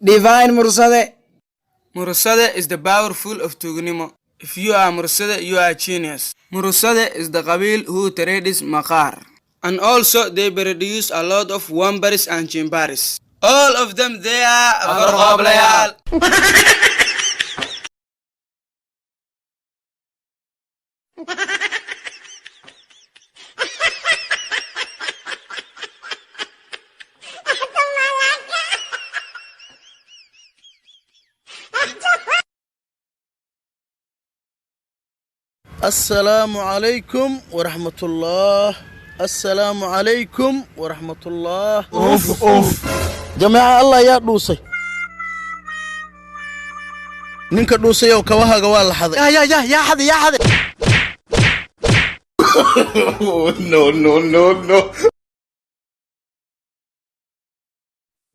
Divine Mursade. Murusade is the powerful of tuugnimo. If you are Murusade, you are genius. Murusade is the qabiil who trades maqaar. And also they produce a lot of wambaris and chimbaris. All of them they are afarqooblayaal. Asalaamu calaykum waraxmatullah, assalaamu calaykum waraxmatullah. Jameeca Allah, yaa dhuusay? Ninka dhuusayow, kabahaaga waa la xaday. Yaa xaday? Yaa xaday? No, no, no, no.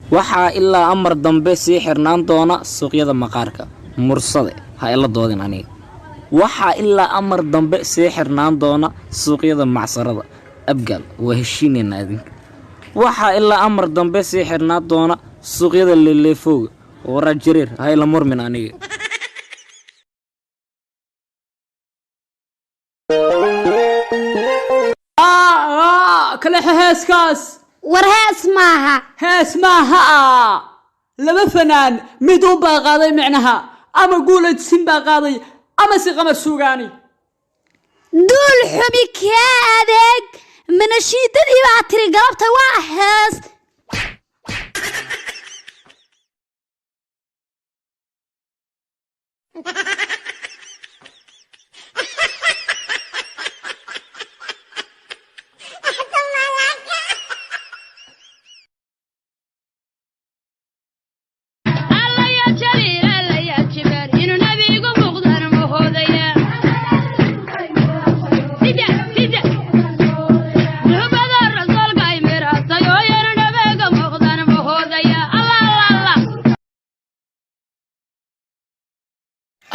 Waxaa ilaa amar dambe sii xirnaan doona suuqyada maqaarka. Mursade, ha ila doodin aniga. Waxaa ilaa amar dambe sii xirnaan doona suuqyada macsarada. Abgaal, waa heshiinaynaa idinka. Waxaa ilaa amar dambe sii xirnaan doona suuqyada leeleefooga. Waraa jareer, ha ila murmin aniga. Kaleexa heeskaas. War hees maaha. Hees maaha. Laba fanaan mid un baa qaaday, micnaha ama guuladsin baa qaaday ama si Qamar Suugaani. Duul xumi kee adeeg manashiidadii baa tiri galabta waa hees.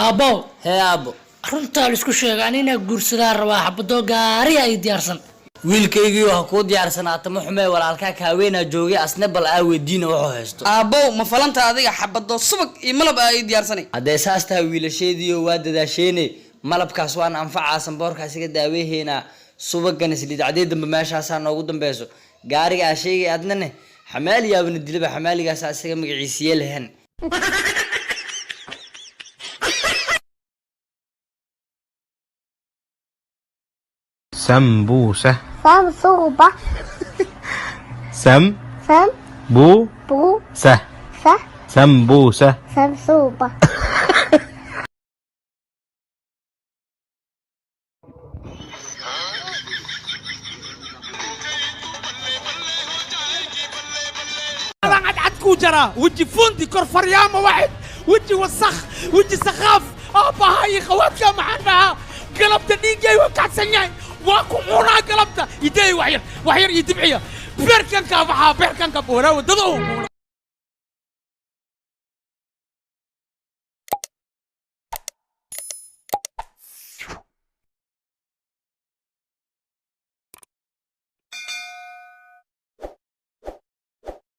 Aabbow. Hee aabbo. Runtaa laisku sheega, an inaa guursadaa rabaa, xabadoo gaariya ay diyaarsan. Wiilkaygiiyo, ha kuu diyaarsanaato, ma xumee. Walaalkaa kaaweenaa joogay, asna bal aa weydiina wuxuu haysto. Aabbow, ma falanta adiga? Xabado subag iyo malab aa ii diyaarsanay. Haddee saas tahay, wiilasheediiyo, waa dadaasheene. Malabkaas waan anfacaa, sanboorkaas iga daaweeheynaa, subagan isliidacdee dambe meeshaasaa noogu dambeyso. Gaariga aa sheegay adnane xamaaliyaabana dilaba, xamaaligaasa isaga magaciisiye lehen. سمبوسة. Samsuuba. سم. Sam. بو. Buu. سه. Sa. سمبوسة. Samsuuba. Cadcad kuu jaraa, weji fundi kor faryaama, waxid weji wasakh, weji sakhaaf. Aabbaha iyo khawaadka maxaan dhahaa? Galabta dhiiggay waa kacsan yahay, waa ku cunaa galabta. Ideey, wax yar, wax yar iyo dibciya beerkan kaa baxaa, beerkan ka booraa wadada.